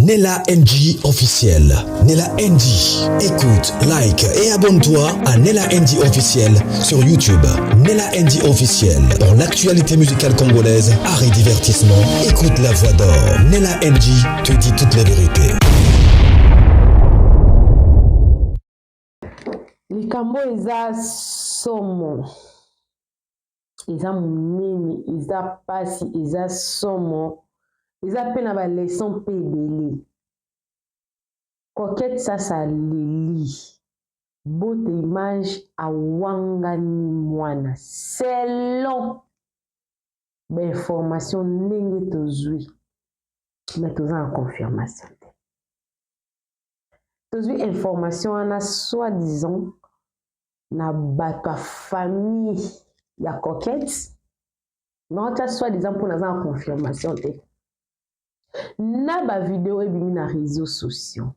Nella NG officiel. Nella NG. Écoute, like et abonne-toi à Nella NG officiel sur YouTube. Nella NG officiel. Pour l'actualité musicale congolaise, art et divertissement, écoute la voix d'or. Nella NG te dit toute la vérité. Likambo eza somo, eza monene, eza pasi, eza somo, eza pe na ba leçon pe ebele. Coquette Sasa aleli, Bote Image awangani mwana selon ba information ndenge tozwi, mais toza na confirmation te. Tozwi information wana soit disant na bato ya famille ya Coquette, naotya soit disant mpo naza na confirmation te, na ba video ebimi na réseaux sociaux.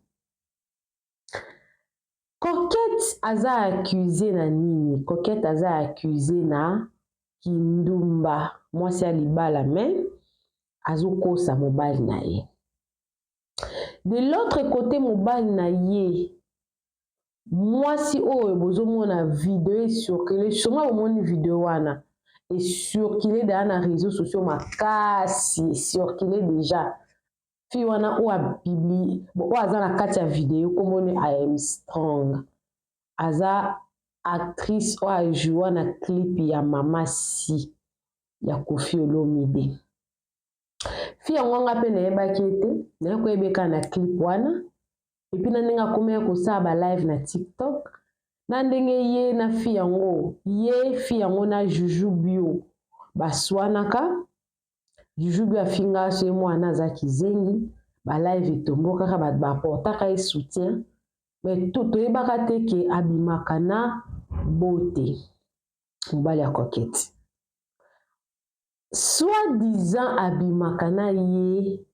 Coquette aza accusé na nini? Coquette aza accusé na kindumba, mwasi ya libala mais azokosa mobali na ye. De l'autre côté, mobali na ye, mwasi oyo bozomona video ecircule, sûrement bomoni video wana ecircule deja na réseaux sociaux makasi, ecircule déjà. Fille wana oyo apublie, oyo aza na kati ya video, komoni I am strong, aza actrice oyo ajoua na clip ya Mama Si ya Koffi Olomide. Fille yango nga mpe nayebaki ete naye koyebeka na clip wana, epuis na ndenge akomaki kosala ba live na TikTok, na ndenge ye na fille yango, ye fille yango na Juju Bio baswanaka. Juju Bio afinga so ye mwana aza kizengi, ba live etombokaka, bato baportaka ye soutien, mais toyebaka te ke abimaka na Bote, mobali ya Coquette. Soi-disant abimaka na ye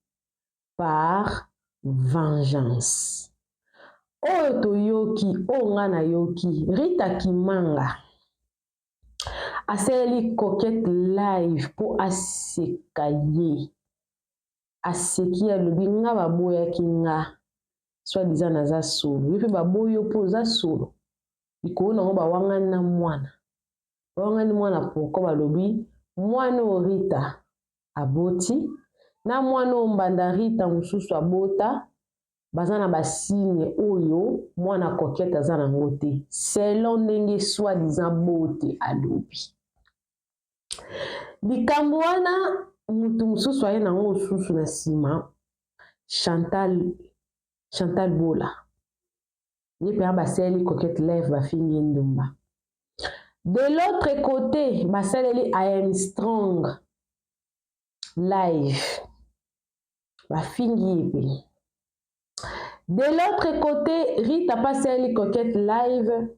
par vengeance. Oyo toyoki, oyo nga nayoki, Rita Kimanga asaleli Coquette live mpo aseka ye. Aseki, alobi nga baboyaki nga, soi-disant naza solo, ye mpe baboyi yo mpo oza solo. Likolo nango bawangani na mwana, bawangani mwana pourquoi? Balobi mwana oyo Rita aboti na mwana oyo mbanda Rita mosusu abota baza na basigne oyo mwana Coquette aza nango te, selon ndenge soi-disant Bote alobi. Likambo wana mutu mosusu aye nango mosusu na nsima, Chantal Bola, ye mpe basaleli Coquette live, bafingi ye ndumba. De l'autre côté, basaleli I am strong live, bafingi ye mpe. De l'autre côté, Rita asaleli Coquette live,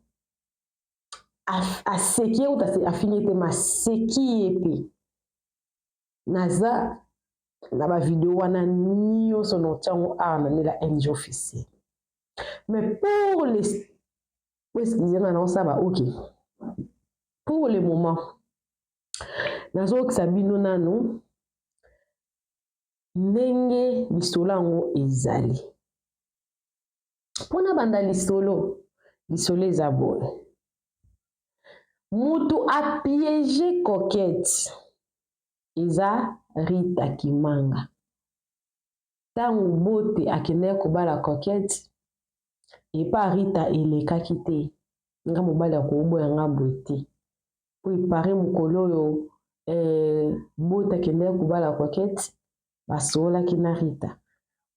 aseki ye, kuta afingi ye te, maseki ye mpe. Naza na bavideo wana nyonso na otiango awa na Nela NG officiel. Mais pour les, excusez nga, naosala ok, pour le moment nazokisa bino nanu ndenge lisolo yango ezali. Mpona banda lisolo, lisolo eza boye: mutu apiéger Coquette eza Rita Kimanga. Ntango Bote akendaki kobala Coquette epa Rita, elekaki te, nga mobali akoboya nga boye te. Po epare mokolo oyo Bote akendaki kobala Coquette, basololaki na Rita.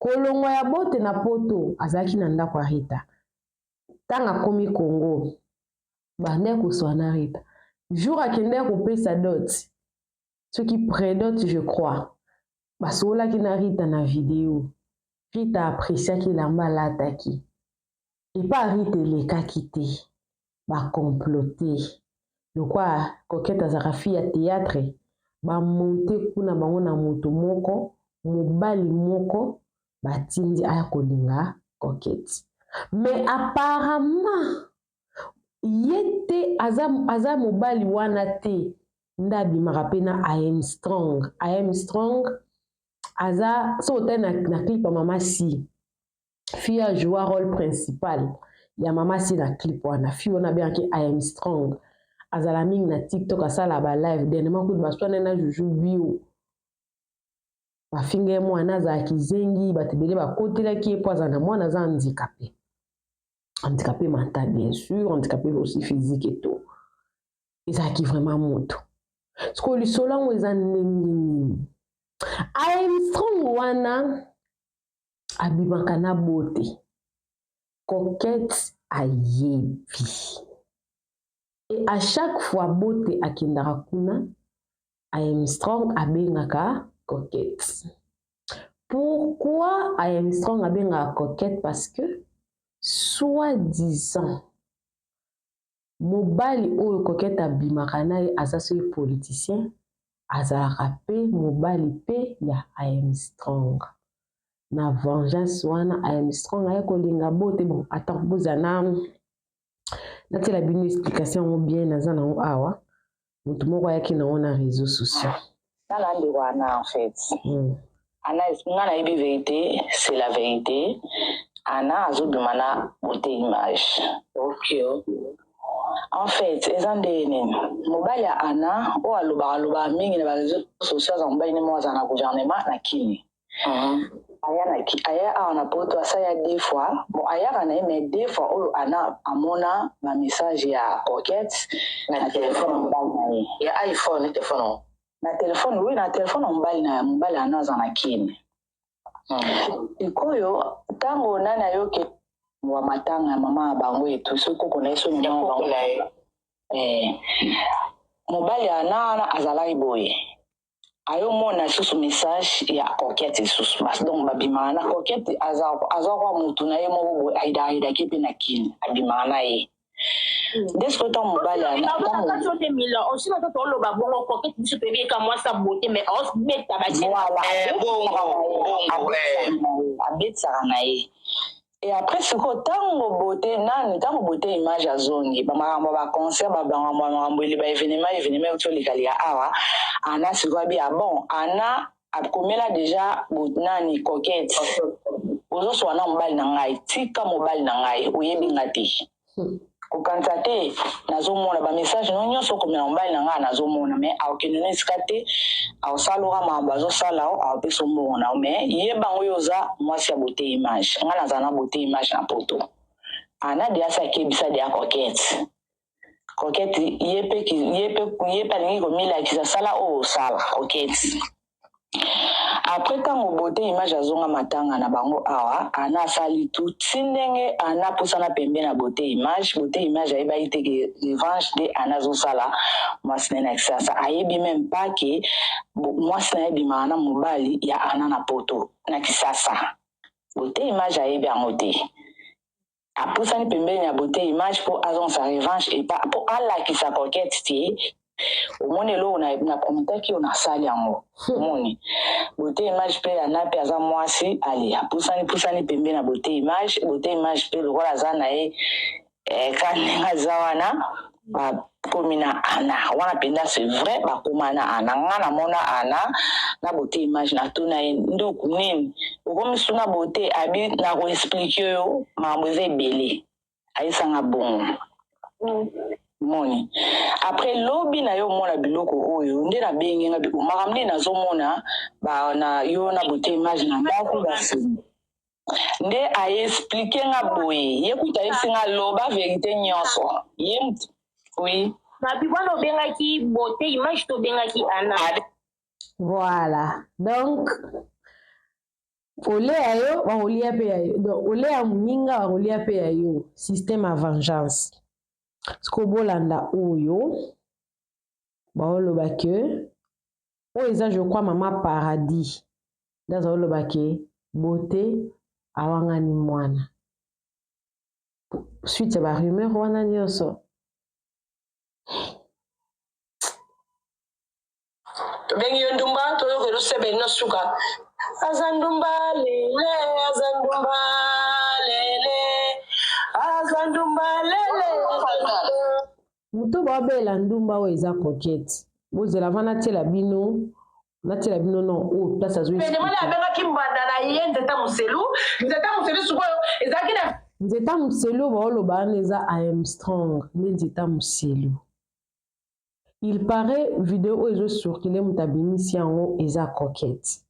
Kolongwa ya Bote na Poto, azalaki na ndako ya Rita. Ntango akomi Congo, bandaki koswa na Rita. Jour akendaki kopesa dot, soki prédot je crois, basololaki na Rita na video. Rita appréciaki elamba alataki. Epa Rita elekaki te, bacomplote lokwa Coquette azalaka fille ya théâtre, bamonte kuna bango na moto moko, mobali moko batindi aya kolinga Coquette. Mais apparemment ye te aza mobali wana te nde abimaka mpe na I am strong. I am strong. Aza soki otali na, na clip ya mama si, fille a joua rôle principal ya mama si na clip wana. Fille wana abengaki I am strong, azala mingi na TikTok, asala ba live. Dernièrement kutu baswana na Juju Bio, bafinga ye mwana azala kizengi, bato ebele bakotelaki ye mpo azala na mwana aza handicapé, handicapé mental bien sûr, handicapé aussi physique et tout. Ezalaki vraiment moto. Sikoyo lisolo yango eza ndenge nini? I am strong wana abimaka na Beauté. Coquette ayebi et à chaque fois Beauté akendaka kuna, I am strong abengaka Coquette. Pourquoi I am strong abengaka Coquette? Parce que soi-disant mobali oyo Coquette abimaka na ye aza soki politicien, azalaka mpe mobali mpe ya I am strong. Na vengeance wana, I am strong aye kolinga Beauté. Bon, attends, bozala na natiela bino explication yango bien. Naza nango awa, motu moko ayaki nango na réseaux sociaux. Nala ndeko Ana, en fait, Ana, nga nayebi vérité, c'est la vérité. Ana azobima na Beauté Image. En fait, eza nde nini, mobali ya Ana oyo alobaka alobaka mingi na baréseaux sociaux, aza mobali nde moko aza na gouvernement na Kini. Aya na aya awa na Poto, asala deux fois. Bon, ayaka na ye, mais deux fois oyo Ana amona bamessage ya Coquette na telefone ya mobali na ye. Ya iPhone, telefone? Na telefone, oui, na telefone ya mobali na mobali Ana aza na Kini. Sikoyo ntango nani ayoki wa matanga ya mama ya bango etu, soki koko na ye, so mama wa bango, mobali ya Ana wana azalaki boye, ayomona lisusu message ya Coquette lisusu. Donc babimaka na Coquette, aza kwa motu na ye moko boye, aidaki mpe na Kini, abimaka na ye nde. Sikoyo ntango mobali Osina to toloba bongo, Coquette, biso toyebi eka mwasi Beauté, mais aobeta. Abetisaka na ye. Et après sikoyo, ntango Beauté nani, ntango Beauté Image azongi, bamakambo ya baconcert, bamakambo ya makambo ele, baévénement, événement euti olikalika awa, Ana sikoyo abi ah bon, Ana akomela déjà nani, Coquette: "Ozoswa na mobali na ngai, tika mobali na ngai, oyebi nga te, kokanisa te nazomona bamessage no nyonso okomela mobali na ngai, nazomona." Mais akokende no esika te, akosala makambo azosala, akopesa mbongo na yo, mais yebango oyo oza mwasi ya Beauté Image, ngai nazala na Beauté Image na Poto. Ana deya asi akebisa deya Coquette. Coquette ye mpe ye mpe alingi komilakisa, sala oyo osala, Coquette. Après, ntango Beauté Image azonga matanga na bango awa, Ana asali tu ti ndenge Ana apusana pembe na Beauté Image. Beauté Image ayebaki te ke revanche nde Ana azosala mwasi na ye na Kisasa. Ayebi même pas ke mwasi na ye ebimaka na mobali ya Ana na Poto, na Kisasa. Beauté Image ayebi yango te. Apusani pembeni ya Beauté Image mpo azongisa revanche epa, mpo alakisa Coquette te: "Omoni eloko na prometaki oyo, nasali yango." Omoni Beauté Image mpe, Ana mpe aza mwasi ale, apusani pusani pembeni na Beauté Image. Beauté Image mpe lokola aza na ye, ka ndenge aza wana, bakomi na Ana wana mpenza. C'est vrai, bakóma na Ana. Nga namona Ana na Beauté Image, natuna ye: "Nduku nini okomi suna Beauté?" Abi: "Nakoexpliquer yo, makambo eza ebele." Ayesanga bongo. Moni après lobi na yo omona biloko oyo nde nabengi nga makambo nde nazomona na yo na Beauté Image na ndako. Basimi nde aexpliquer nga boye, ye kuta ayebisi nga: "Loba vérité nyonso." Ye oui. Mabi wana obengaki Beauté Image to obengaki Ana? Voilà, donc olia yo, bakolia mpe ya yo. Donc olia moninga, bakolia mpe ya yo. Système ya vengeance. Sikoyo bolanda oyo baoloba ke oyo eza, je crois, mama Paradis nde azaloba ke Beauté awangani mwana suite ya barumeur wana nyonso. Tobengi yo ndumba, toyoka elosebeli na suka. Aza ndumba lele, aza ndumba lele, aza ndumba lele. Moto baobela ndumba oyo eza Coquette. Bozela vana, tiela bino. Natiela bino non oyo place azo Demande abengaki mbanda na ye Nzeta Muselu. Nzeta Muselu sikoyo ezalaki na Nzeta Muselu oyo baoloba wana eza I am strong nde Nzeta Muselu. Il paraît video oyo ezo circuler moto abimisi yango eza Coquette.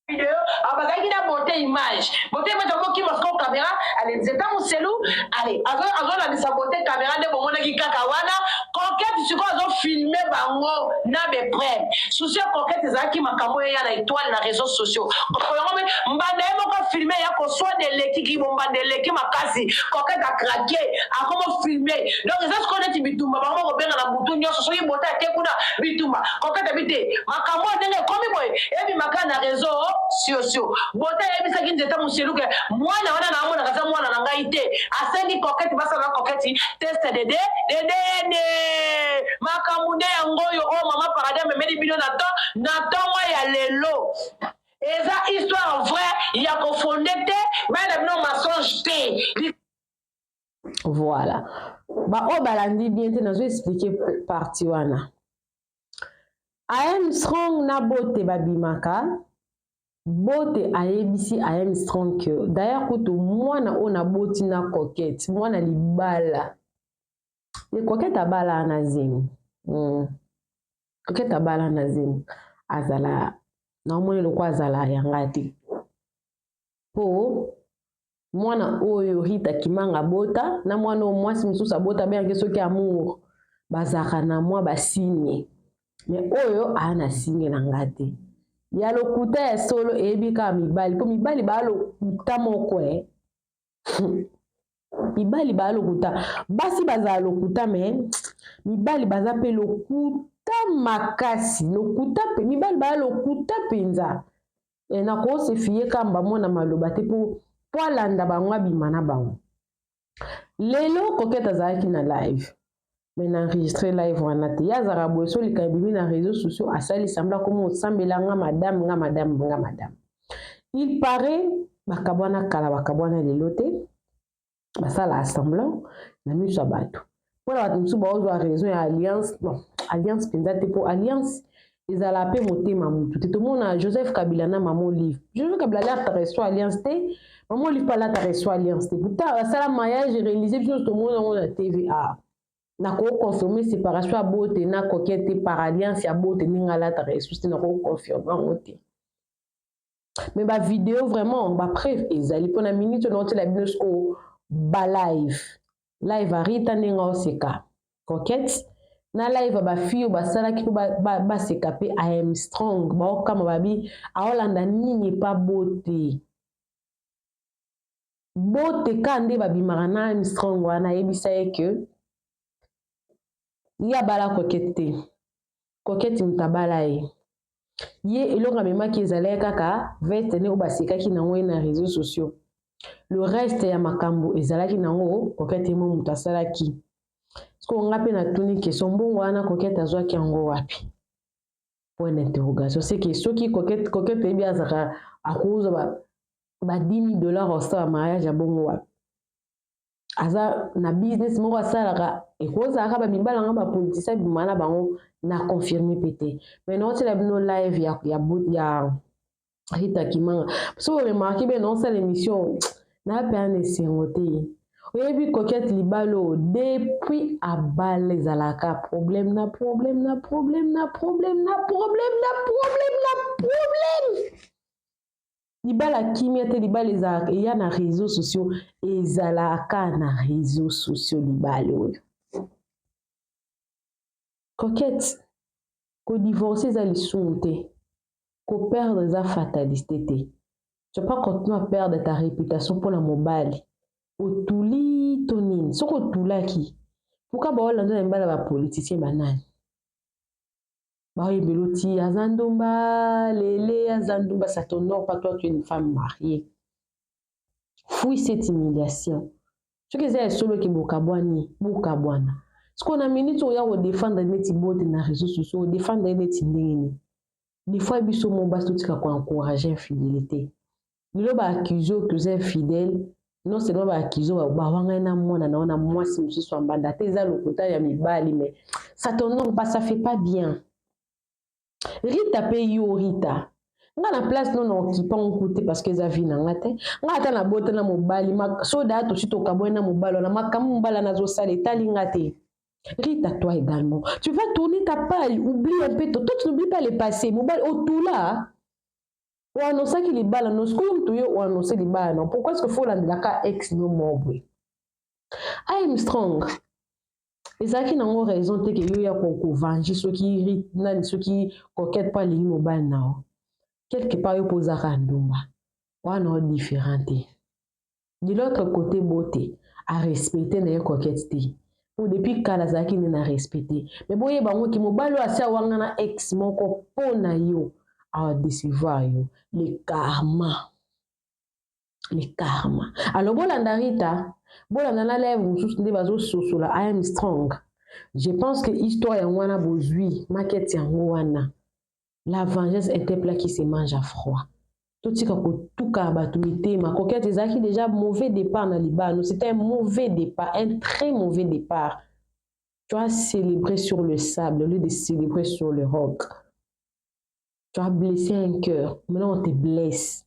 Video abazalaki na beauté image, beauté image amokima sikoyo caméra ale Nzeta Muselu ale azolandisa beauté caméra nde bomonaki kaka wana. Coquette sikoyo azofilme bango na bepreme. Susi ya Coquette ezalaki makambo oyo eya na étoile na réseaux sociaux yango me mbanda ye moko afilme ya koswana elekiki bombanda eleki makasi. Coquette acraquer, akomo filme. Donc eza sikoyo neti bitumba bango kobenga na butu nyonso. Soki bote ake kuna bitumba, Coquette abi te makambo oyo ndenge ekomi boye ebimaka na réseau sociaux. Bote ayebisaki Nzeta Muselu ke mwana wana naamonaka aza mwana na ngai te. Asengi Coquette basala na Coquette test de DNA. Makambo nde yango oyo oyo mama Paradis amemeli bino na to na ntongo ya lelo. Eza histoire vraie ya kofonder te, bayela bino mensonge te. Voilà, baoyo balandi bien te, nazo expliquer partie wana. I am strong na Bote babimaka. Bote ayebisi I am strong ke d'ailleurs kutu mwana oyo naboti na Coquette, mwana libala ye. Coquette abala na zemi. Coquette abala na zemi, azala naomoni lokwa azala yanga te, mpo mwana oyo Rita Kimanga abota na mwana oyo mwasi mosusu abota abengaki soki Amour, bazalaka na mwa basigne, mais oyo aa na signe na nga te. Ya lokuta ya solo eyebi kaka mibali, mpo mibali baa lokuta moko e mibali baa lokuta, basi bazala lokuta, mais mibali baza mpe lokuta makasi, lokuta mpe mibali baa lokuta mpenza. E, nakose fier kamba mwana maloba te mpo alanda bango, abima na bango. Lelo Coquette azalaki na live, mais na enregistré live wana te. Ye azalaka boye, so likambo ebimi na réseaux sociaux, asali semblant komo osambela nga madame, nga madame, nga madame. Il paraît bakabwana kala, bakabwana lelo te, basala semblant na miso ya bato. Mpona bato mosusu baozwa raison ya alliance, bon, alliance mpenza te, mpo alliance ezala mpe motema mutu te. Tomona Joseph Kabila na mama Olive. Joseph Kabila alataka eso alliance te, mama Olive mpe alataka eso alliance te. Pourtant asala mariage réalisé, biso nyonso tomona yango na TVA. Nakoconfirmer séparation ya Bote na Coquette te par alliance ya Bote ndenge alataka esusu te, nakoconfirmer yango te, mais bavideo vraiment bapreuve ezali. Mpona minute oyo naotela bino sikoyo balive, live Arita ndenge aoseka Coquette na live ya bafille oyo basalaki mpo baseka mpe I am strong, baokama babi aolanda nini epa Bote. Bote ka nde babimaka na I am strong wana, ayebisa ye ke ye abala Coquette te, Coquette moto abala ye. Ye eloko amemaki ezalaki kaka veste ne oyo basekaki nango ye na réseaux sociaux. Le reste ya makambo ezalaki nango Coquette ye mo moto asalaki. Sikoyo nga mpe natuni question: mbongo wana Coquette azwaki yango wapi? Point d'interrogation. C'est que soki Coquette oyebi azalaka akozwa ba 10 000 $ osala mariage ya bongo wapi? Aza na business moko asalaka, ekozalaka bamibali yango bapoliticien bima na bango, na confirme mpe te. Mais naotiela bino live ya Rita Kimanga. So oremarquer be naosala émission nape ana esengo te. Oyebi Coquette libala oyo depuis abala ezalaka problème na problème na problème na problème na problème na problème na problème. Libala kimia te, libala ezalaka eya na réseaux sociaux, ezalaka na réseaux sociaux libala oyo. Coquette, kodivorce eza lisumu te, koperdre eza fatalité te. Tu vas pas continuer à perdre ta réputation mpona mobali otuli to nini. Soki otulaki, pourquoi baolanda na mibala bapoliticien banani baoyembela oti aza ndumba lele, aza ndumba? Ça t'honore pas. Toi, tu es une femme mariée, fuis cette humiliation. Soki eza ya solo ke bokabwani, bokabwana. Sikoyo na minute oyo ya kodéfendre neti Bote na réseaux sociaux, odéfendre ye neti ndenge nini? Des fois biso mo basi totika koencourager infidélité. Lelo baaccuse oyo toza infidèle, non seulement baaccuse oyo bawangai na mwana na wana mwasi mosusu ya mbanda te, eza lokuta ya mibali, mais ça t'honore pas, ça fait pas bien. Rita pe yo Rita nga na place no na okipa ngo kutu te parce que eza vie na nga te nga ata na bota na mobali soda tosi tokabwani na mobali wana makambo mobali wana azosala etali nga te Rita toi également tu vas tourner ta page oublie un peu toi tu n'oublies pas le passé mobali otula oannosaki libala no sikoyo moto yo oannonce libala no pourquoi est ce que faut olandelaka ex no moko boye I am strong ezalaki nango raison te ke yo ya kovange soki nani soki coquette mpo alingi mobali na yo quelque part yo mpo ozalaka ndumba wana o différent te de l'autre côté bote arespecte na ye coquette te mpo depuis kala azalaki nde na respect te me boyeba yango ke mobali oyo asi awangana ex moko mpo na yo adecevoir yo le karma le karma alors bolanda rita bolanda na live mosusu nde bazososola i am strong je pense que histoire yango wana bozwi makete yango wana la vengeance est un plat qui se mange à froid totika kotuka bato mitema coquette ezalaki déjà mauvais départ na libano c'était un mauvais départ un très mauvais départ tu as célébré sur le sable au lieu de célébrer sur le roc tu as blessé un cœur maintenant on te blesse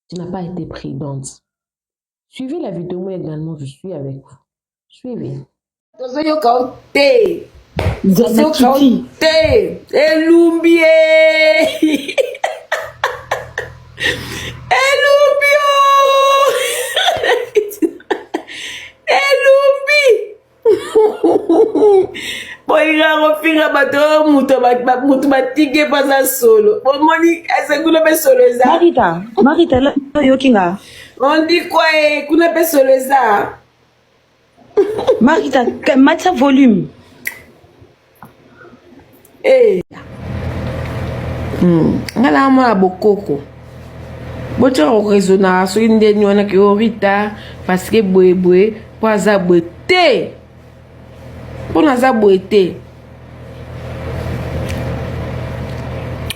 Tu n'as pas été prudente. Suivez la vidéo, moi également, je suis avec vous. Suivez. tozoyoka yo te tozoyoka yo te elumbi e elumbi o elumbi bolingaka kofinga bato oyo moto moto batiki ye mpo aza solo bomoni ese kuna mpe solo eza Marita, Marita, là, oyoki nga. on dit quoi e kuna mpe solo eza Marita, matisa volume. Eh. Nga na mwana bokoko botika koraisonnaka soki ndeni wana ke orita parce que boye boye mpo aza boye te mpo naza boye te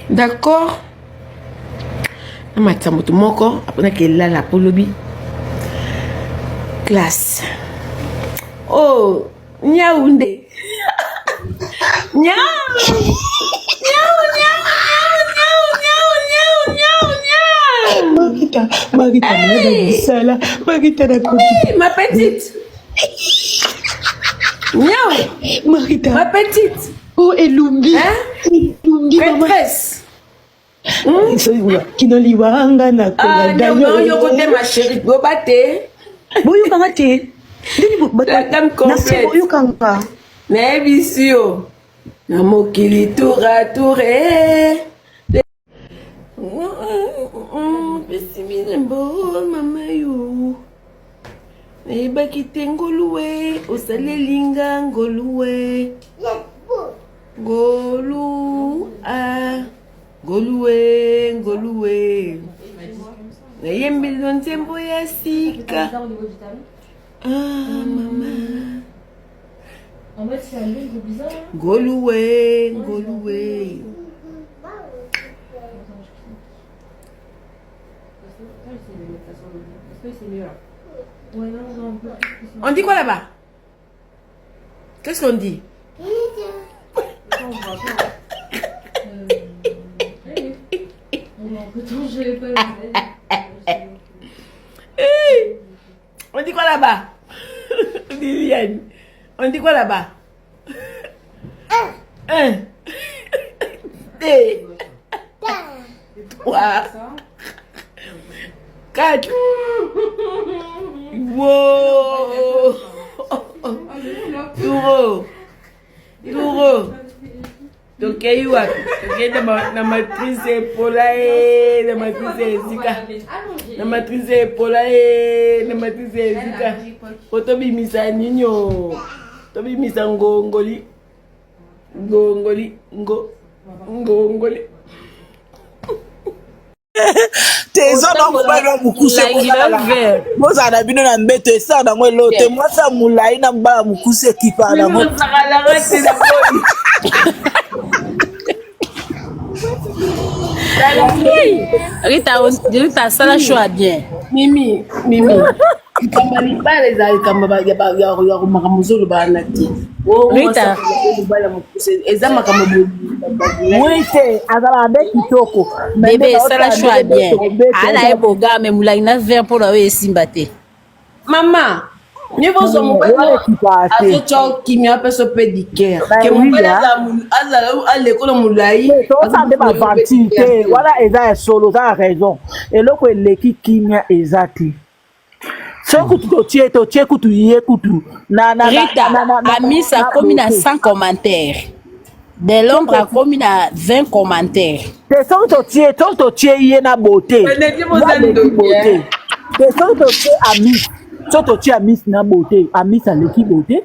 d'accord namatisa moto moko aponaki elala mpo lobi classe oh Miaou nde. Miaou. Miaou, miaou, miaou, miaou, miaou, miaou, miaou. Marita, Marita, hey. Sala, Marita na koki. Hey, ma petite. Miaou. Marita. Ma petite. Oh, Elumbi. Hein? Elumbi, Maîtresse. Kino liwanga na kolanda yo. Yoko te ma chérie, boba te. Boyokanga te. Ndeni na boyokanga. Nayebisi yo na mokili tour à tour eh. Pesi bilembo mama yo nayebaki te ngolu e osaleli nga ngolu e Ngolu a ngolu e ngolu e nayembeli yo nzembo ya sika ah mama ngolu e ngolu e On dit quoi là-bas Qu'est-ce qu'on dit On dit quoi là-bas Liliane, on dit quoi là-bas Un, deux, trois, 4. Wow. Turo. Turo. Tokei wapi? Tokei na matrice epola e, na matrice esika. Na matrice epola e, na matrice esika. Po tobimisa ninyo. Tobimisa ngongoli. Ngongoli ngo ngongoli. Te eza na mobali wa mokuse bozala na bino na mbeto esala nango eloo te mwasi ya molai na mobali ya mokuse ekipaka nango. Rita, Rita asala choix bien. Mimi, Mimi. Likambo ya libala ezala likambo ya makambo ozoloba wana te. Oh, Rita. mobala mokuse eza makambo Oui te azalaka nde kitoko. Mais Bébé nde sala baotala choix ndenge bien. tokobeta Ala eza ye boga mais molangi na verre mpo na oyo esimba te. mama mieux vaut ozwa mobali wana ekipaka te. azotya kimia apesa mpe diker Ba ke oui, mobali ah. azala alekola molai Te, tozosala nde baventure te wana eza ya solo oza na raison eloko eleki kimia eza te soki kutu totie totie kutu ye kutu na na na Rita, na na na Amis na akomi na beauté 100 commentaires. De Londres akomi na 20 commentaires. te soki totie soki totie ye na beauté Benedi ye boza aleki ndoki, beauté eh. te soki totie amis soki totie amis na beauté amis aleki beauté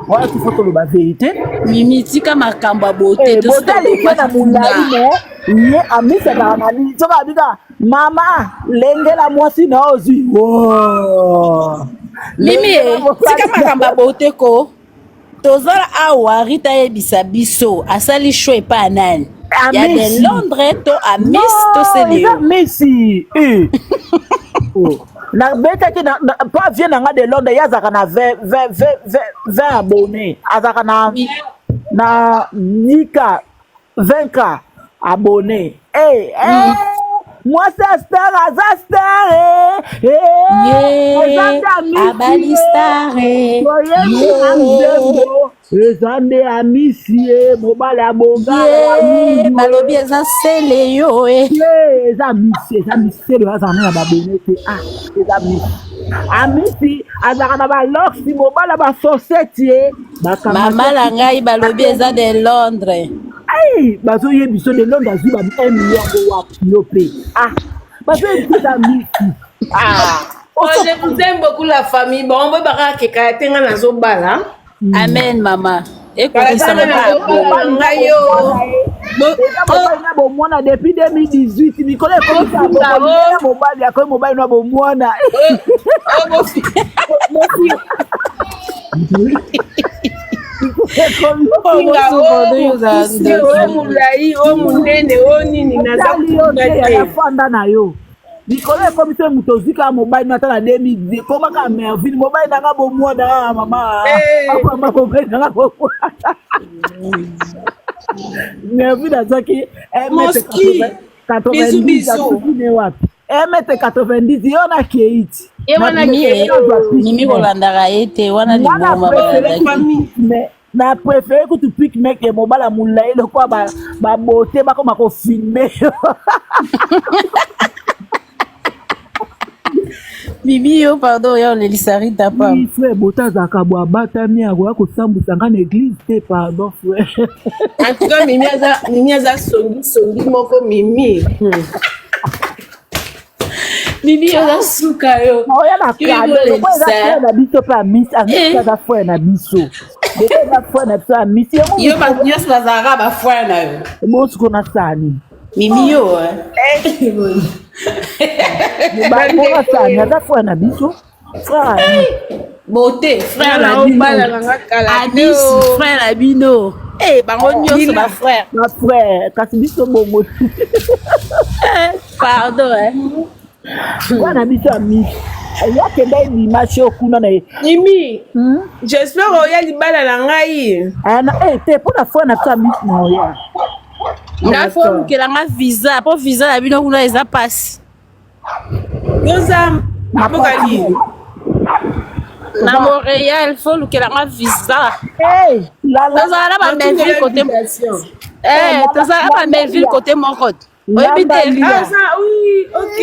wana il faut toloba vérité Mimi tika makambo ya beauté Eh, tosi beauté aleki ye na tolobaki molai kuna. me ye amis azalaka na nini soki abika mama lengela mwasi na yo ozwi wo Mimi lengela eh, mobali tika na makambo ya beauté ko. Tozala awa Rita ayebisa biso asali show epai ya nani? Ya de amisi Londres to Amis to non eza Celeo. misi eh. Oh. nabetaki po avie na nga de londres ye azalaka na 20 20 20 20 abonné azalaka na na 10k 20k abonné hey, hey, mwasi ya star aza star eh, eh, eza Ye nde amisi abali eh. star eh. toyebi na Ye nzembo eza nde amisi ye mobali abongala ya ye mwindu balobi eza Celeo eh. ye eza amisi eza miselo azala na babone te ah eza amisi amisi azalaka na baloksi mobali ya bafosete ye Mama bakamata na ngai balobi eza de Londres. ai bazoyebi biso de londres azwi ba 1 million ngo wapi yo mpe ah bazoyebi biso eza amisi ah Oh, je vous aime beaucoup la famille bon boyebaka kekaya te nga nazobala Amen mama. kala te Ekokisama nga kaka nazobala bongo. na ngai yo bomwana ye eza mobali na bomwana depuis 2018 mikolo ekomisa bofinga bokolinga mobali akomi mobali na bomwana bofinga o mokuse o molai o monene o nini naza otali yo kofinga te te yaya fanda na yo likolo ekomi te moto ozwi kaka mobali no ata na 2010 ekoma kaka mervine mobali na nga bomwana ah, mama Eh. ah, mama mobali na nga bomwana mervine azwaki Moski, bisous 1m90 bisous. asuki ne wapi 1m90 yo na keiti Ye wana Mimi kei eh, Mimi kolandaka ye te wana nga na liboma préféré balandaki. famille. mais na préféré kutu pik meke mobala molai lokola babote bakoma kofilme yo Mimi yo pardon ya olelisa Rita pam. Oui, frère bote azalaka bo abatami akoya kosambwisa nga na église te pardon frère En tout cas, Mimi aza Mimi aza songi songi moko Mimi. Mimi yo oza suka yo. oya na Yo kado lokola eza olelisa. frère na biso mpe amisi amisi Eh. aza frère na biso lokola eza frère na biso amisi yango Yo ba nyonso bazalaka ba frère na yo. bosiko na sani Mimi yo eh. bonga sani aza frère na biso frère amisi Beauté frère Nga na na bino. obala na nga kala te Amis o. frère na bino. Eh bango nyonso Lila. ba frère. ba frère kasi biso bongo Eh, pardon eh. frère na biso amisi yakenda ebima sio kuna na ye Mimi, j'espère oya libala na ngai. Ah, eh, te mpo na frère na biso amisi na oya Nga fo olukela nga visa po visa na bino kuna eza pasi. Yoza mboka nini? Na Montréal fo olukela nga visa. Hey, lala Tozala na ba Melville Natindela côté invitation. eh tozala na ba Melville côté moko. Oyebi lamba te lia Ah ça oui, OK.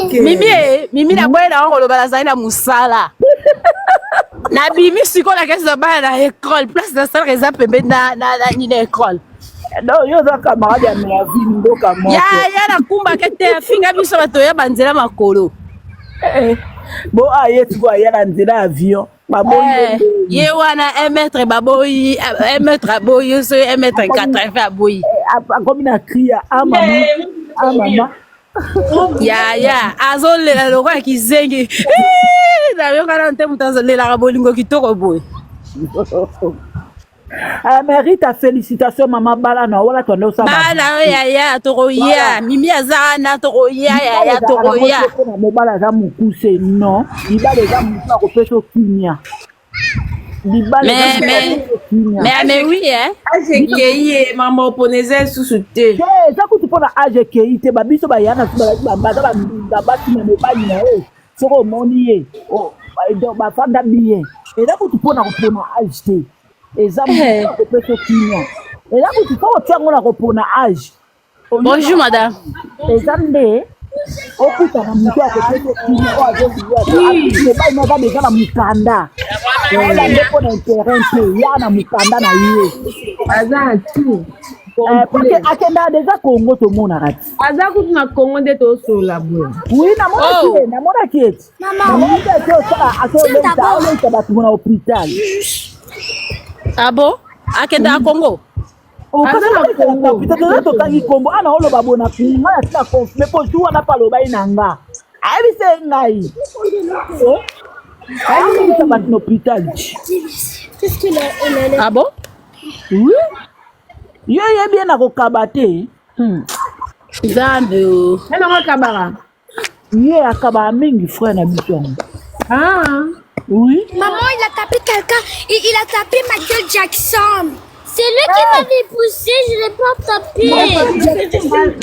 OK. Mimi eh, Mimi naboyi na yango koloba nazali na mosala. Nabimi sikoyo nakesi na bana na école place nasalaka eza pembeni na na na nini école. non yo oza camarade ya mervine mboka moko Ya ya nakumbaka te afinga biso bato ya banzela makolo. Eh, bo aye sikoyo aya na nzela ya avion baboyi Eh, ye wana 1 mètre baboyi 1 mètre aboyi so 1 mètre 80 aboyi. akomi na cri ya a mama a mama Ya ya azolela lokola kizengi. Eh, nayoka nanu te moto azolelaka bolingo kitoko boye. Ah, mais Rita, félicitations maman bala na wala twanda osala Bala oyo yaya tokoya Mimi aza wana tokoya yaya tokoya. mpona mobali aza mokuse non mibali eza motu akopesa kimia. Libala Mais, mais, mais, mais oui, hein. Age ekei ye makambo opona eza lisusu te. Te, eza kutu mpo na age ekei te, babiso baya na baza bambinga basi na mobali na ye soki omoni ye donc bafanda bien. Eza kutu mpo na kopona age te, eza moto akopesa kimia. Eza kutu mpo otia yango na kopona age. Bonjour madame. Eza nde okutana moto akopesa kimia oyo azolia mobali naza deja na mokanda ola nde mpo na interet te ya na mokanda na ye aza na tout eh, akendaka deja congo tomonaka ti aza kutu na congo nde tosolola boye oui namonaki ye oh. namonaki ye ti namonaki ake osala ake olekisa bato na hôpital ah bon akendaka congo Aza na Congo. Toza totangi kombo ana oloba bona nga na tina confirme po jour wana pa aloba ye na nga. Ayebisa ye ngai. Oh. Ayebisa bato na hôpital. Ah bon? Oui. Yo yebi ye na kokaba te. Hmm. Nzambe o. Nani yango akabaka? Ye akabaka mingi frère na biso yango. Ah. Oui. Maman, il a tapé quelqu'un. Il, il a tapé Michael Jackson. C'est lui qui m'avait poussé, je l'ai pas tapé.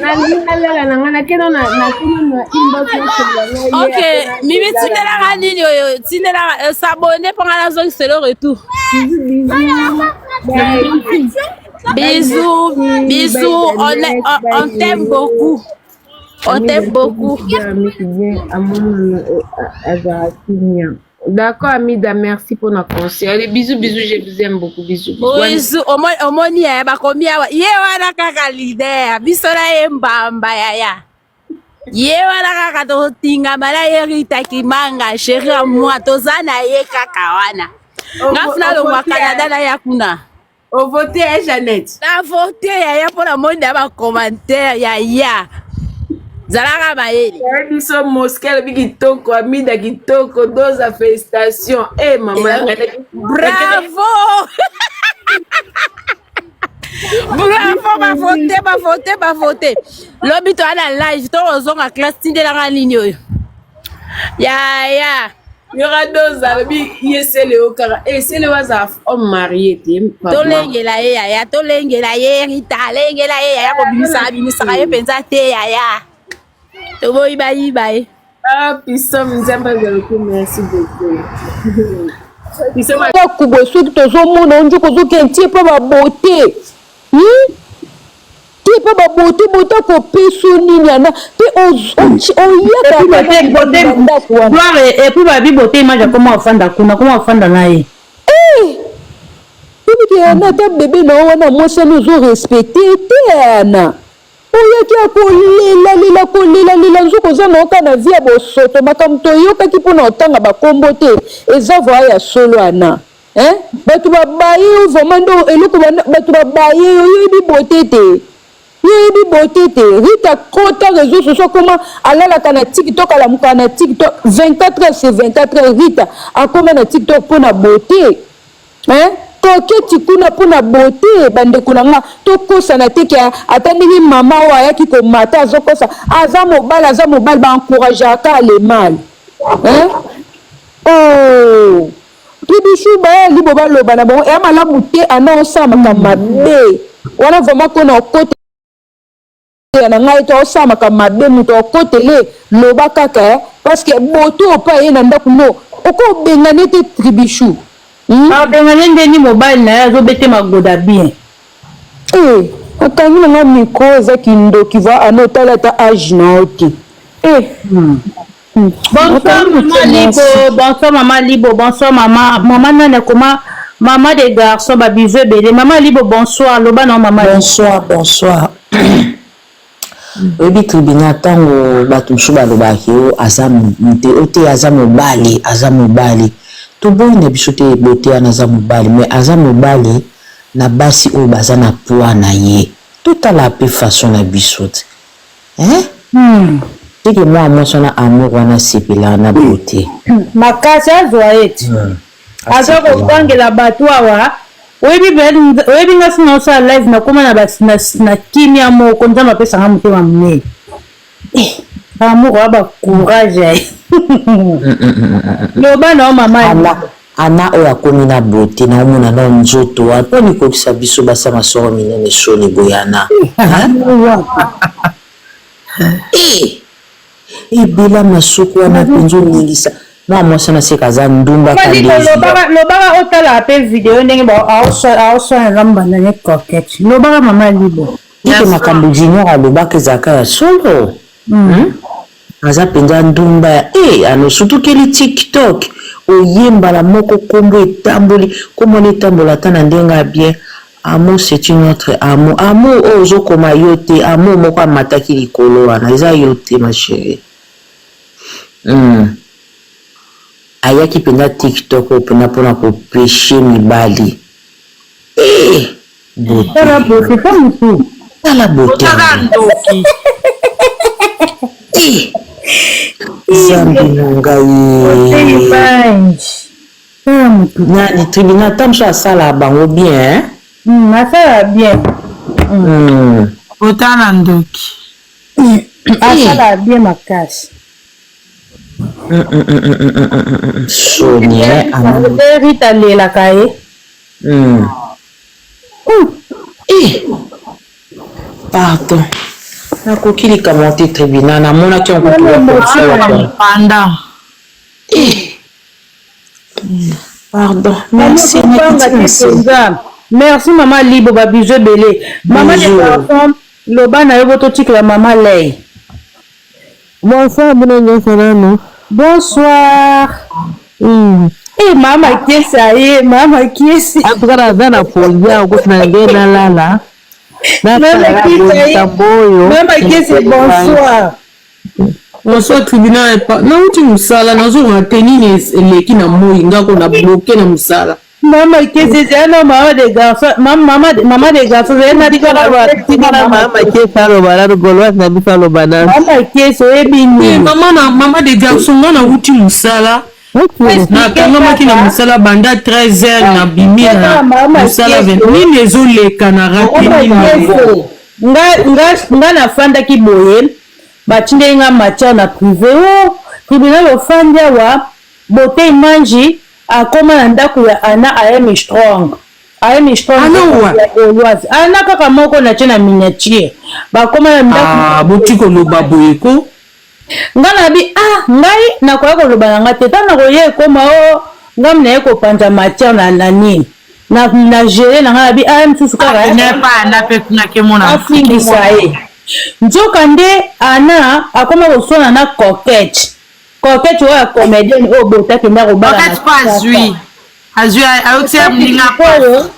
Nalingi nalala na ngai nakenda na nakuna na inbox nasolola na ye. Ok, mimi tindelaka nini oyo tindelaka euh, s'abonner mpo ngai nazongisela retour. Bisous, bisous, on, est- on, on t'aime beaucoup. On t'aime beaucoup. D'accord, Amida, merci pour la conseil. Allez, bisous, bisous, je vous aime beaucoup. Bisous. Bisous, omoni ya bakomi awa. Ye wana kaka leader, biso na ye mbamba yaya. Ye wana kaka totingama na ye Rita Kimanga, chérie ya moi, toza na ye kaka wana. Nga funa longwa Canada na ya kuna. O vote eh, Jeannette? Na vote yaya mpo na moni ya ba commentaire yaya. Zalaka mayele. Yaya biso mosquée alobi kitoko, Amida kitoko, Doza félicitations. Eh maman, bravo. Bravo ba vote ba vote ba vote. Lobi to ana live to ozonga classe tindelanga nini oyo. Yaya. Yora doza alobi ye Celeo kaka eh Celeo aza homme marié te tolengela ye yaya tolengela ye Rita alengela ye yaya kobimisaka bimisaka ye mpenza te yaya toboyi bayiba ye ah pisom nzambe azala ko merci beaucoup ndako boye soki tozomona yo nzoka ozokende tie mpo babote hmm? Te pa ba beauté beauté akopeso nini ana pe oyaka ndako wana gloire et puis babi beauté image akoma ofanda kuna akoma ofanda na ye eh oyebiki ana ata bebe na yo wana mwasi wana ozo respecte te ana oyaki akolelalela kolelalela nzoka oza na oka na vie ya bosoto makambo toyokaki mpona otanga bakombo te eza voa ya solo ana Hein batu ba baye yo vraiment nde eloko batu ba baye yo yo oyebi beauté te yo oyebi beauté te Rita kota réseau sociaux akoma alalaka na TikTok alamukaka na TikTok 24 heures sur 24 heures Rita akoma na TikTok pona beauté hein koketi kuna pona beauté bandeko na nga tokosana te ke ata ndenge mama oyo ayaki komata azokosa aza mobali aza mobali ba encourageaka le mal hein oh Tribichou ba libo ba loba na bango eya malamu te ana osala makambo mabe wana vraiment ko na okotela na ngai to osala makambo mabe moto okotele loba kaka eh parce que boto oyo pa ye na ndako no oko obengane te Tribichou hmm? Abengane ndeni mobali na ye azobete magoda bien. Eh okangi na nga micro eza kindoki va ana otali ata age na yo te eh hmm. Bonsoir maman Libo, bonsoir maman Libo, bonsoir maman, maman nani akoma maman des garçons ba bisous ebele. Maman Libo bonsoir, loba na maman. Bonsoir, bonsoir. oyebi tribunal ntango bato mosusu balobaka yo aza te o te aza mobali aza mobali toboyi na biso te bote wana aza mobali mais aza mobali na basi oyo baza na poids na ye totala mpe façon na biso te Hein? Seke mwana mwasi wana amour wana asepela na beauté. Makasi azwa ye ti. Aza kogangela batu awa. Oyebi oyebi nga sina osala live nakoma na, na, na kimia moko nzambe apesa nga motema monene. Eh, amour wa ba courage. Loba na mama. Ala. Anna oyo akomi na beaute na omona nao nzoto wana pona nini koyokisa biso basi ya masoko minene soni boye Anna hein eh ebela masoko wana penza oningisa mwana mwasi wana seka aza ndumba Mali kalezi lobaka lobaka otala pe video ndenge ba aoswana na mbanda ne coquette lobaka mama libo Teke makambo junior alobaka ezalaka ya solo hum aza penza ndumba ya eh ano sutukeli tik tok oye mbala moko kombo etamboli kombo wana etambola ata na ndenge ya bien amour c'est une autre amour amour oyo ozo koma yo te amour moko amataki likolo wana eza yo te ma cherie hum ayaki penza tik tok oyo penza pona ko peche mibali eh Beauté. Tala beauté ta mutu. Tala beauté. Otaka ndoki. Eh. Zambi na ngai. Image. Tala mutu. Nani tribunal ta mosusu asala bango bien hein? Mm, asala bien. Mm. Otala ndoki. Asala bien makasi. Mm, mm, mm, mm, mm, mm, mm. Soni hein? Rita alelaka ye. Mm. Eh! Pardon. Nakoki likambo te tribunal namonaki yango panda. Eh! Pardon. Merci. Merci maman Libo ba bisous ebele. Maman de garçon loba na yo bototikela maman Ley. Bonsoir bino nyonso nanu. Bonsoir. Eh mama kiesi aye mama kiesi. En tout cas naza na pongi awa kutu na nde nalala. Mama kiesi aye. Mama kiesi bonsoir. Bonsoir tribunal epa nauti mosala nazo rate nini eleki na moi nga ko na bloke na mosala. Mama kesi ezali na mama de garçon mama mama de garçon ezali na Tika mama kesi aloba nanu gauloise na biso aloba nanu. Mama kesi oyebi nini? Eh, mama na mama de garçon nga nauti mosala nakangamaki na mosala banda 13 heures nabimi na mosala nini ezoleka na rate nini? Nga nga nga nafandaki boye batindeli nga matière na privé oh tribunal ofandi awa Beaute Manji akoma na ndaku ya Anna I am strong I am strong Anna wa? ya Gauloise Anna kaka moko na tie na miniature bakoma na ndaku Ah, boti koloba boye ko. Nga na bi ah ngai nakoya koloba na nga te tango nakoya ekoma oh nga naye kopanza matière na na nini na na gele na nga na bi ah misusu kaka afingisa ye nzoka nde Anna akoma koswana na coquette Coquette oyo ya comedienne oyo bota kenda kobala na Coquette pa azui azui ayokisi ya muninga sikoyo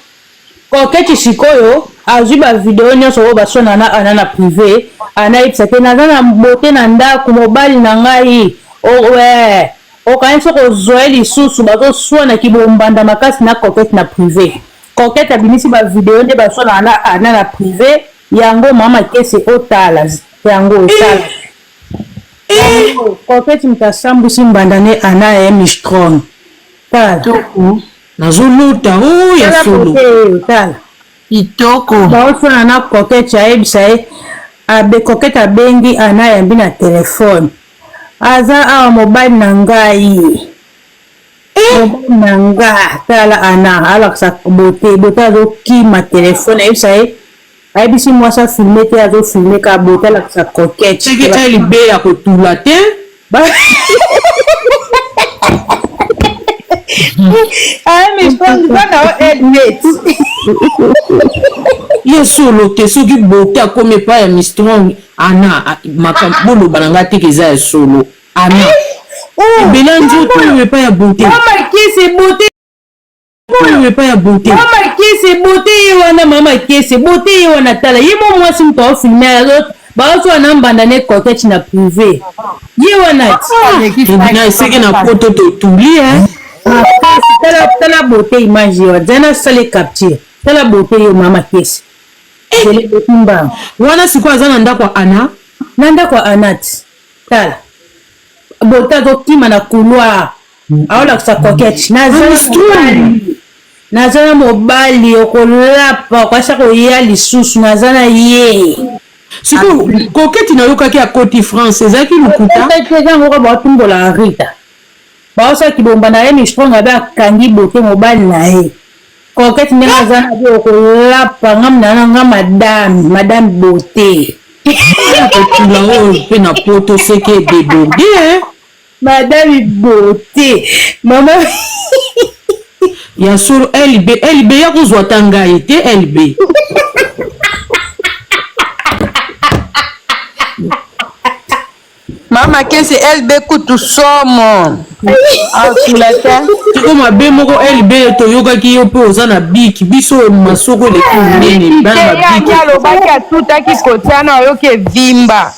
Coquette sikoyo azui ba video nyonso oyo baswana na Anna na prive Anna ayebisa te naza na beauté na ndaku mobali na ngai owe okanisi okozwa ye lisusu bazoswana kibombanda makasi na Coquette na prive Coquette abimisi ba video nde baswanaka na Anna na prive yango mama kese otala yango otala Eh! Coquette moto asambwisi mbanda ne Anna ya Mistrong. Tala. Kitoko. Nazolota o oh, ya solo. Tala. Kitoko. Baoswana na Coquette ayebisa ye abe Coquette abengi Anna ayambi na telefone. Aza awa mobali na ngai. Eh! Mobali na nga tala Anna alakisa beauté beauté azokima telefone ayebisa ye Ayebisi mwasi a filme te azo filme kaka beaute alakisa coquette. Soki LB ya kotula te. Ah mais je pense pas na LB. Ye solo te soki beaute akomi epai ya Mistrong Anna makambo boloba na ngai te ke eza ya solo Anna ebele nzoto oyo epai ya beaute. Mama kisi beaute oyo epai ya beaute. Mama kese beaute ye wana mama kese beaute ye wana tala ye mo mwasi moto aofilme baozwa na mbanda ne coquette na prive ye wana na eseke na poto totuli eh. Tala tala beaute image ye wana zana sale capture tala beaute yo mama kese eh. Wana sikoyo aza na ndako ya Anna na ndako ya Anna tala beaute azokima na couloir aolakisa coquette naza mobali naza na mobali okolapa okosa koya lisusu naza na ye sikoyo coquette nayokaki akoti france ezalaki lokuta yango kaka batumbola rita. Baosala kibomba na ye Strong abe akangi bote mobali na ye. Coquette ndenge aza na bi okolapa nga na nga madame, madame beauté. Kotula oyo mpe na poto seke edeborde hein. Madame beauté. Mama ya solo LB LB ya kozwa ata ngai te LB. Mama kese LB kutu somo. Akula te. Siko mabe moko LB toyokaki yo mpe oza na biki biso masoko eleki monene bana mabiki. Alobaki atutaki kotiana oyoki evimba.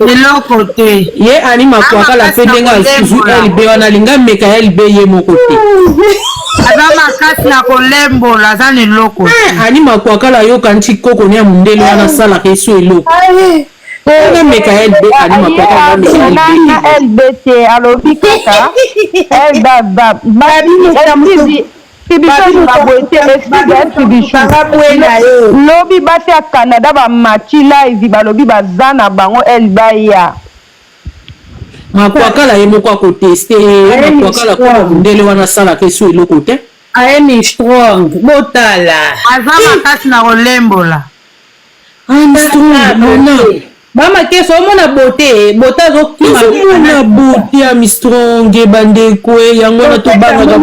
Eloko te. Ye Annie Makwakala mpe ndenge azwi LB wana alingi ameka LB ye moko te. Aza makasi na kolembola aza na eloko te. Eh, Annie Makwakala ayoka nti koko ne ya mundele wana asalaka eso eloko. Wana meka LB Annie Makwakala ameka LB. Na LB te alobi kaka LB lobi basi ya canada bamati live balobi baza na bango elbaya makwakala ye moko akoteste ye makwakala koma mundele wana asalaka eso eloko te ayemi strong botala aza makasi na kolembola Armstrong ana mama keso omona bote bote azokima ozomona bote Armstrong bandeko e yango wana tobangaka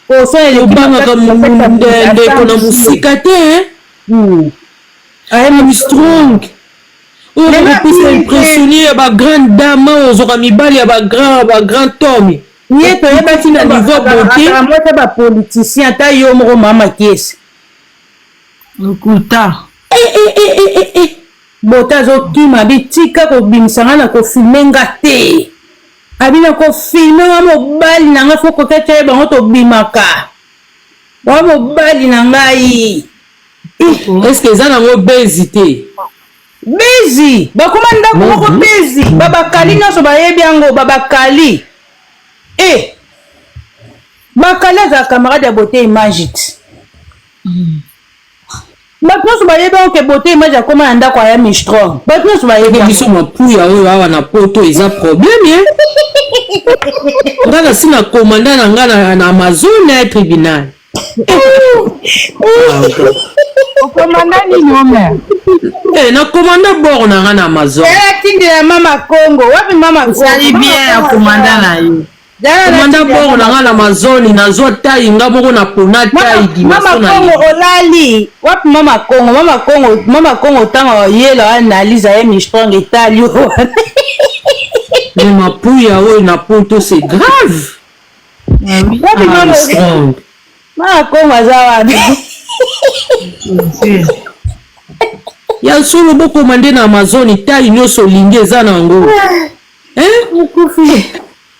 tobangaka ndeko na mosika te hmm. Armstrong oyo bakopesa impressionne ya bagrande dame oyo ozwaka mibali ya bagrand bagrand homme ye toyebaki na niveau bote mwasi bapoliticien ata yo moko mama kiesi Lokuta. Eh, eh, eh, eh, eh, eh. Bota azokima abi tika kobimisa nga na kofilme nga te abi na kofilme nga mobali na nga fo koketya ye bango tobimaka wa mobali na ngai Est-ce que eza nango bezi te? Bezi bakoma ndako moko bezi babakali nyonso bayebi yango babakali e eh. bakali azala camarade ya bote image ti Bato nyonso bayebi yango ke beauté image akoma na ndako ya Mistrong. Bato nyonso bayebi yango. Biso mapuya oyo awa na poto eza problème ye. Nga na si na commanda na nga na, na Amazon ya tribunal. Okomanda nini Omer? Eh, na commanda bord na nga na Amazon. Ela tindela mama Congo. Wapi mama Congo? Osali bien ya komanda na yo. Komanda bord na nga na Amazon nazwa taille nga moko na pona taille dimension na Mama Congo olali wapi mama Congo mama Congo mama Congo tango oyela analyse ya Mistrong etali yo Mais mapuya oyo na poto c'est grave. Wapi mama Strong. Mama Congo aza wapi? Ya solo bokomande na Amazon taille nyonso olingi eza na yango. Hein?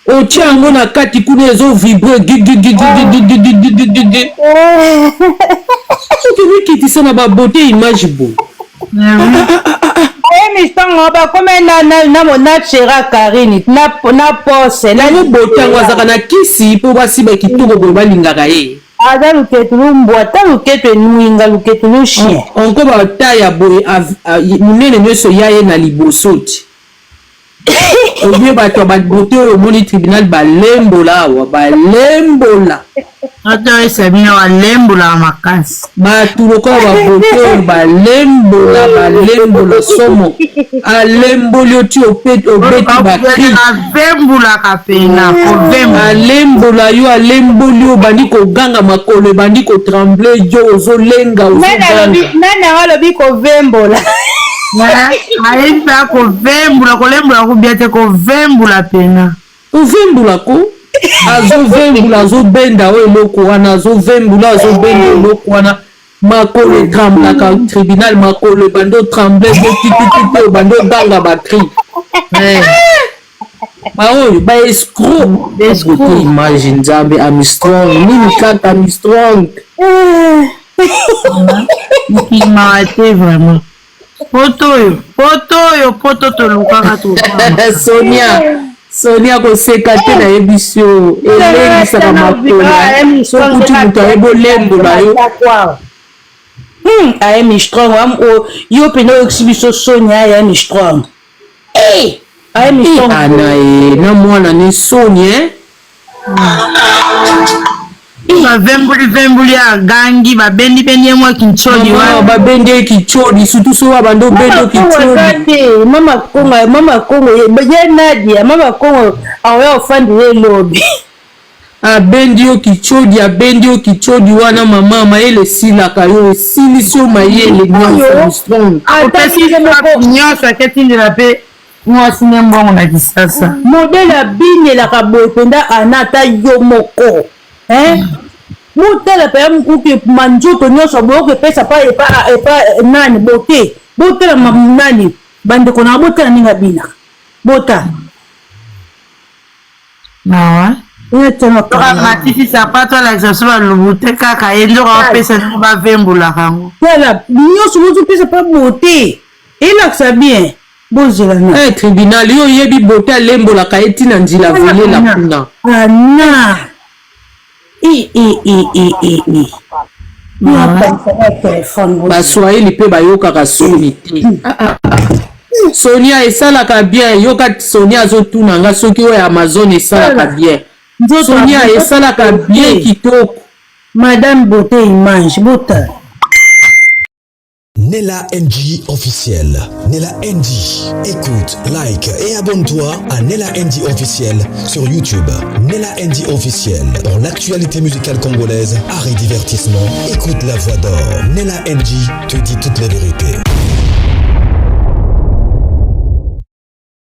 Otie yango na kati kuna ezo vibre gigigigigigigigigigi. Soki omikitisa na ba beauté image boye. Oye misango bakome na na na na chera Karine na na pose na Yango beauté yango azalaka na kisi po basi ba kitoko boye balingaka ye. Aza luketu lumbwa ta luketu enuinga luketu lu chien. Onko ba taille ya boye munene nioso ya ye na liboso ti. Obie bato ya babote oyo omoni tribunal balembola awa balembola. Ata esa bino balembolaka makasi. Bato lokola babote oyo balembola balembola somo alemboli oti obeti bakri avembulaka pena kovembola alembola yo alemboli yo obandi koganga makolo ebandi kotremble yo ozolenga ozoganga nani yango alobi kovembola ayebi mpe akovembula kolembola kubia te kovembula pena kovembula ko azovembula azobenda oyo eloko wana azovembula azobenda eloko wana makolo etramblaka tribunal makolo ebandi otremble botititite obandi oganga bacri eh. baoyo ba escro beauté image nzambe amistrong nini kaka amistrong mokili mawa te vraiment poto oyo poto oyo poto tolukaka to sonia sonia koseka te nayebisi yo elengisaka makolo sokuti moto ayebi olembola yo ayemi strong yo mpena oyokisi biso soni ayemi strong Hey! Ana e na mwana ne soni eh? Bavembuli vembuli agangi babendi bendi ye mwa kincholi wana babendi ye kincholi surtout soki abandi obenda kincholi te. Mama Kongo, mama Kongo ye Nadia, mama Kongo aoya ofandi ye lobi. Abendi yo kichodi, abendi yo kichodi wana mama mayele esilaka yo, esilisi yo mayele nyonso strong. Opesi nyonso aketindela pe mwasi ne mbongo na kisasa. Modèle abinelaka boye mpenza ana ata yo moko hein? Botala mpenza mokuki manzoto nyonso boyoki epesa pa epa epa nani bote botala nani bandeko na botala ndenge abinaka botala Mawa. Amatisi sapato alakisa biso balubute kaka ye nzoka bapesa ndenge bavembulaka yango. Tala nyonso bozopesa pa bote elakisa bien bozela na eh, tribunal yo oyebi bote alembolaka ye ntina nzila velela kuna ana e e e e e e baswahili mpe bayokaka soni te. Ah, ah, ah. Sonia esalaka bien yoka Sonia azotuna nga soki oyo Amazon esalaka bien. Sonia esalaka bien kitoko. Madame beauté image botala. Nella NG officiel. Nella NG. Écoute, like et abonne-toi à Nella NG officiel sur YouTube. Nella NG officiel. Pour l'actualité musicale congolaise, art et divertissement, écoute la voix d'or. Nella NG te dit toute la vérité.